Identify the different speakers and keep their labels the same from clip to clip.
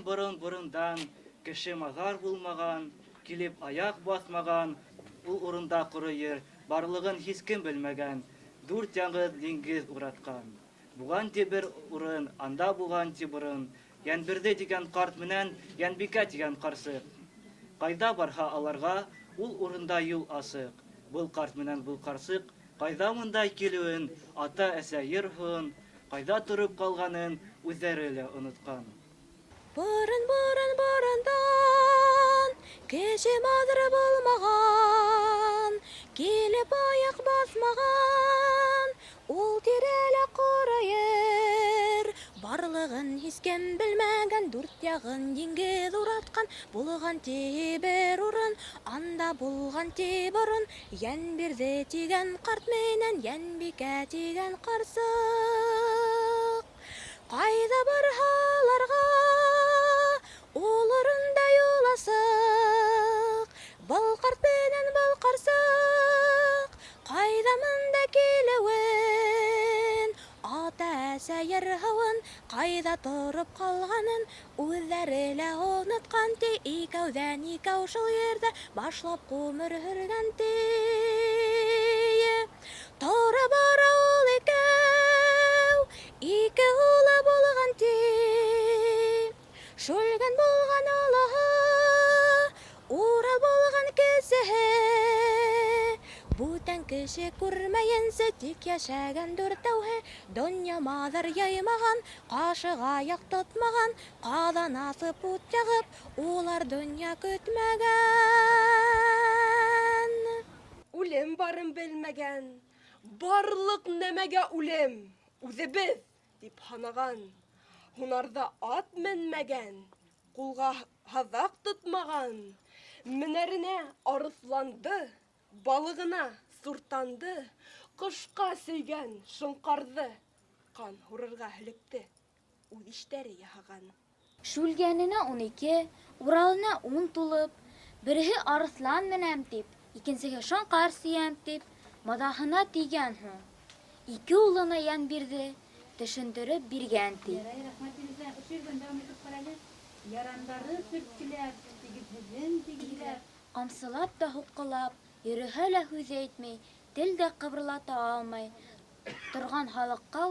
Speaker 1: Борон-борон-борондан кеше-мазар булмаған, килеп аяҡ баҫмаған, ул урында ҡоро ер барлығын һис кем белмәгән, дүрт яғын диңгеҙ уратҡан. Булған ти бер урын, анда булған ти борон Йәнбирҙе тигән ҡарт менән Йәнбикә тигән ҡарсыҡ. Ҡайҙа барһа аларға, ул урында юл асыҡ. Был ҡарт менән был ҡарсыҡ ҡайҙа монда килеүен, ата-әсә йорһон, ҡайҙа тороп ҡалғанын үҙҙәре лә онотҡан.
Speaker 2: Борон-борон-борондан кеше мазар булмаған, килеп аяҡ баҫмаған, ул тирәлә ҡоро ер барлығын һис кем белмәгән, дүрт яғын диңгеҙ уратҡан. Булған ти бер урын, анда булған ти борон Йәнбирҙе тигән ҡарт менән Йәнбикә тигән ҡарсыҡ. Ҡайҙа барһа аларға, ул урында юл асыҡ. Был ҡарт менән был ҡарсыҡ ҡайҙа мында килеүен, ата-әсә йыр-һыуын, ҡайҙа тороп ҡалғанын үҙҙәре лә онотҡан ти. Икәүҙән икәү шул ерҙә башлап ғүмер һөргән ти. Тора-бара ул икәү ике улы булған ти. Шүлгән булған олоһо, Урал булған кесеһе. Бүтән кеше күрмәйенсә тик йәшәгән дүртәүһе. Донъя-маҙар йыймаған, ҡашыҡ-аяҡ тотмаған, ҡаҙан аҫып, ут яғып, улар донъя көтмәгән.
Speaker 3: Үлем барын белмәгән, барлыҡ нәмәгә үлем үҙебеҙ тип һанаған. Һунарҙа ат менмәгән, ҡулға һаҙаҡ тотмаған. Менәренә арыҫланды, балығына суртанды, ҡошҡа сөйгән шоңҡарҙы, ҡан һурырға һөлекте үҙ иштәре яһаған.
Speaker 4: Шүлгәненә 12, Уралына 10 тулып, береһе арыҫлан менәм тип, икенсеһе шоңҡар сөйәм тип, маҙаһына тейгән һуң. Ике улына йән бирҙе, төшөндөрөп биргән ти.
Speaker 5: Ярай, рәхмәт, Илүзә. Ошо ерҙән дауам итеп ҡара әле. Ярандары төрткөләп, тигеҙһеҙен тигеҙләп.
Speaker 4: Ҡамсылап та һуҡҡылап, йөрөһә лә һүҙ әйтмәй, тел дә ҡыбырлата алмай, торған халыҡҡа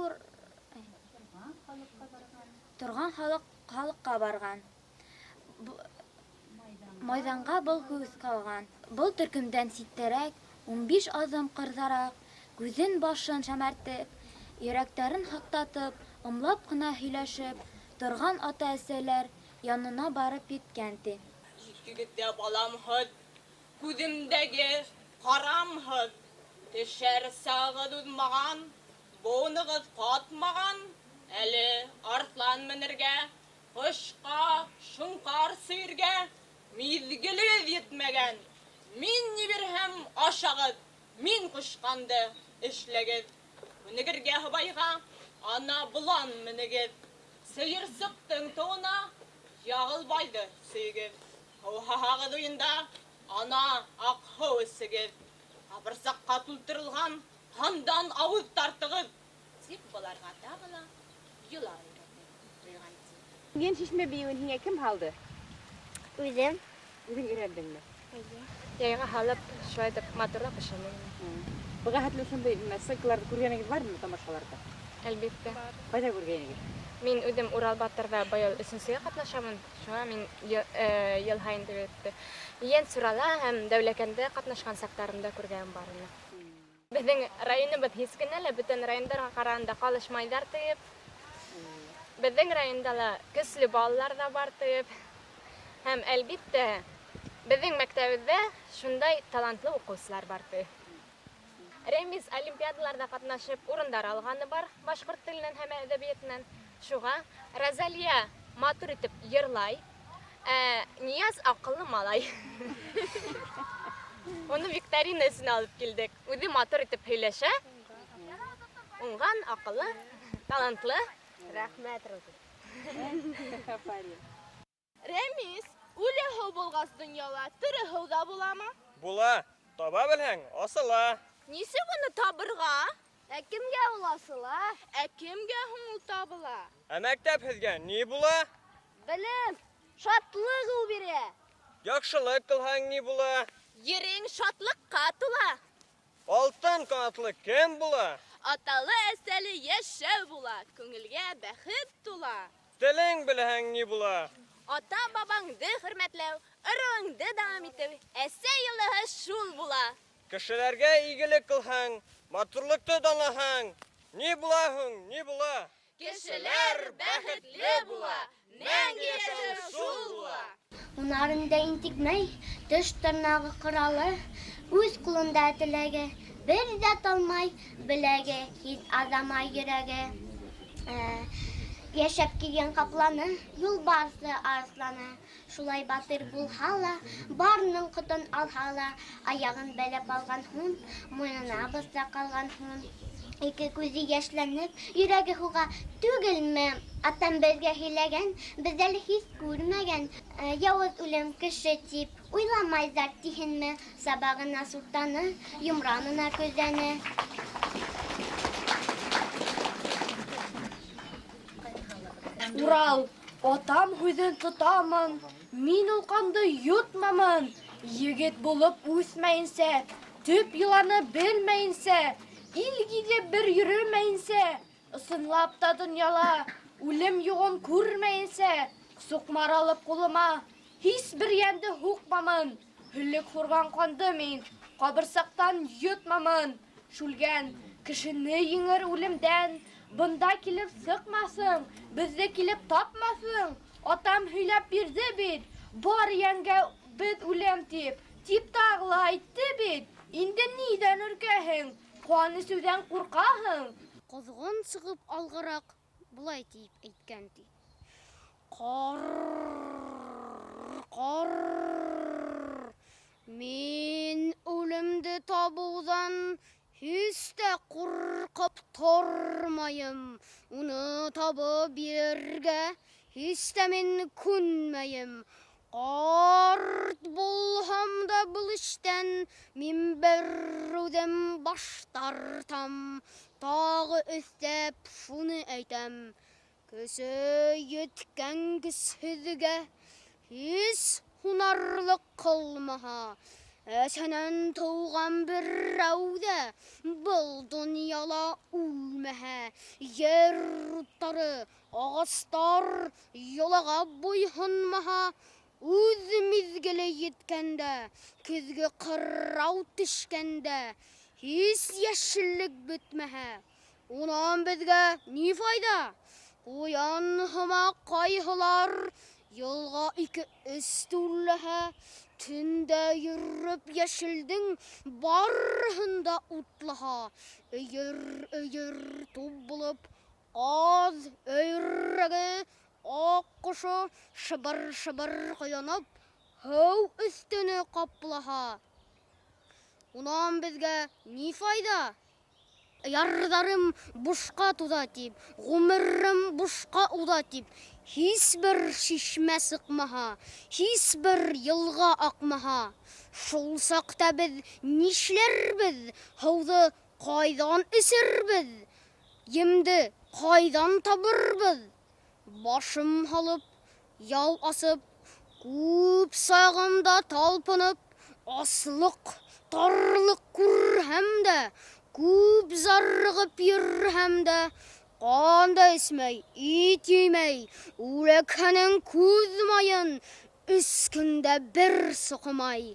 Speaker 5: Торған халыҡҡа барған.
Speaker 4: Торған халыҡ халыҡҡа барған. Майҙанға был һүҙ ҡалған. Был төркөмдән ситтәрәк, 15 аҙым ҡырҙараҡ, күҙен башын шәмәртеп, йөрәктәрен һаҡтатып, ымлап ҡына һөйләшеп торған ата-әсәләр янына барып еткән ти.
Speaker 6: Икегеҙ ҙә баламһыҙ, күҙемдәге ҡарамһыҙ, төшәр сағығыҙ уҙмаған, быуынығыҙ ҡатмаған, әле арыҫлан менергә, ҡошҡа шоңҡар сөйөргә миҙгелегеҙ етмәгән. Мин ни бирһәм, ашағыҙ, мин ҡушҡанды эшләгеҙ. Күнегергә һыбайға ана болан менегеҙ, сыйырсыҡтың тыуына Яғылбайҙы сөйөгөҙ. Һыуһаһағыҙ уйында ана аҡ һыу эсегеҙ. Ҡабырсаҡҡа тултырылған ҡандан ауыҙ тартығыҙ, тип быларға тағы ла йола өйрәтеп ҡуйған ти.
Speaker 7: Йән шишмә бейеүен һиңә кем һалды?
Speaker 8: Үҙем.
Speaker 7: Үҙең өйрәндеңме?
Speaker 8: Эйе.
Speaker 9: Яйға һалып, шулай итеп матурлап эшләнә.
Speaker 7: Быға хәтле ошондай сценкаларҙы күргәнегеҙ бармы, тамашаларҙа?
Speaker 9: Әлбиттә.
Speaker 7: Ҡайҙа күргәнегеҙ?
Speaker 9: Мин үҙем Урал батырҙа быйыл өсөнсөгә ҡатнашамын. Шуңа мин йыл һайын дип әйтте. Йән Сурала һәм Дәүләкәндә ҡатнашҡан саҡтарымда күргәнем бар уны. Беҙҙең районыбыҙ һис кенә лә бөтөн райондарға ҡарағанда ҡалышмайҙар тиеп. Беҙҙең районда ла көслө балалар ҙа бар тиеп. Һәм әлбиттә, беҙҙең мәктәбебеҙҙә шундай талантлы уҡыусылар бар тиеп. Ремис олимпиадаларҙа ҡатнашып урындар алғаны бар башҡорт теленән һәм әҙәбиәтенән. Шуға Розалия матур итеп йырлай. Ә Нияз аҡыллы малай. Уны викторина өсөн алып килдек. Үҙе матур итеп һөйләшә. Уңған, аҡыллы, талантлы.
Speaker 8: Рәхмәт, Роза.
Speaker 7: Афарин.
Speaker 3: Рәмис, үле һыу булғас донъяла, тере һыу ҙа буламы?
Speaker 10: Була, таба белһәң, асыла.
Speaker 3: Нисек уны табырға?
Speaker 8: Ә кемгә ул асыла?
Speaker 3: Ә кемгә һуң ул табыла?
Speaker 10: Ә мәктәп һеҙгә ни була?
Speaker 8: Белем, шатлыҡ ул бирә.
Speaker 10: Яҡшылыҡ ҡылһаң ни була?
Speaker 3: Ерең шатлыҡҡа тула.
Speaker 10: Алтын ҡанатлы кем була?
Speaker 3: Аталы-әсәле йәшәү була, күңелгә бәхет тула.
Speaker 10: Телең белһәң ни була?
Speaker 3: Ата-бабаңды хөрмәтләү, ырыуыңды дауам итеү, әсә йылыһы шул була.
Speaker 10: Кешеләргә игелек кылһаң, матурлыкты данлаһаң, ни була һуң, ни була?
Speaker 3: Кешеләр бәхетле була, мәңге яшәү шул була.
Speaker 8: Һунарында интекмәй, теш тырнағы ҡоралы, үҙ ҡулында теләге, бер ҙә талмай беләге, һис аҙамай йөрәге. Йәшәп килгән ҡапланы, юлбарыҫы, арыҫланы. Шулай батыр булһа ла, барының ҡотон алһа ла, аяғын бәйләп алған һун, муйынына бысаҡ алған һун. Ике күҙе йәшләнеп, йөрәге һуға түгелме? Атам беҙгә һөйләгән, беҙ әле һис күрмәгән яуыз үлем кеше тип уйламайҙар тиһенме? Сабағына суртаны, йомранына көҙәне.
Speaker 11: Урал, атам һүҙен тотамын, мин ул ҡанды йотмамын. Егет булып үҫмәйенсә, төп йоланы белмәйенсә, ил гиҙеп бер йөрөмәйенсә, ысынлап та донъяла үлем юғын күрмәйенсә, суҡмар алып ҡулыма, һис бер йәнде һуҡмамын. Һөлөк һурған ҡанды мин ҡабырсаҡтан йотмамын. Шүлгән, кешене еңер үлемдән, бында килеп сыҡмаҫың, беҙҙе килеп тапмаҫың. Атам һөйләп бирҙе бит, бар йәнгә беҙ үлем тип, тип тағы ла әйтте бит. Инде ниҙән өркәһең, ҡан эсеүҙән ҡурҡаһың?
Speaker 8: Ҡоҙғон сығып алғыраҡ былай тип әйткән ти. Ҡар, ҡар, мин үлемде табыуҙан һис тә ҡурҡып тормайым. Уны табып бирергә һис тә мин күнмәйем. Ҡарт булһам да был эштән мин бер үҙем баш тартам. Тағы өҫтәп шуны әйтәм. Көсө еткән көсһөҙгә һис һунарлыҡ ҡылмаһа, әсәнән тыуған берәү ҙә был донъяла үлмәһә, ер уттары, ағастар йолаға буйһонмаһа, үҙ миҙгеле еткәндә, көҙгө ҡырау төшкәндә, һис йәшеллек бөтмәһә, унан беҙгә ни файҙа? Ҡуян һымаҡ ҡайһылар йылға ике-өс түләһә, төндә йөрөп йәшелдең барыһын да утлаһа, өйөр-өйөр туп булып, ҡаҙ өйрәге, аҡ ҡошо шыбыр-шыбыр ҡойоноп, һыу өҫтөнө ҡаплаһа, унан беҙгә ни файҙа? Ярҙарым бушҡа туҙа тип, ғүмерем бушҡа уҙа тип, һис бер шишмә сыҡмаһа, һис бер йылға аҡмаһа, шул саҡта беҙ нишләрбеҙ? Һыуҙы ҡайҙан эсербеҙ? Емде ҡайҙан табырбыҙ? Башым һалып, яу асып, күп сағымда талпынып, аслыҡ, тарлыҡ күрһәм дә, күп зарығып йөрһәм дә, ҡан да эсмәй, ит еймәй, үләкһәнең күҙ майын өс көндә бер соҡомай,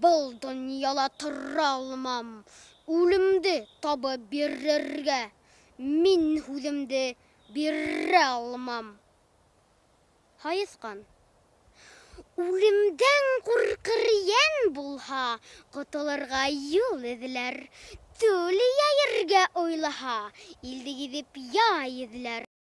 Speaker 8: был донъяла тора алмам, үлемде табып бирергә мин һүҙемде бирә алмам. Һайыҫҡан. Үлемдән ҡурҡыр йән булһа, ҡотолорға юл эҙләр. Түл йәйергә уйлаһа, илде гиҙеп яй эҙләр.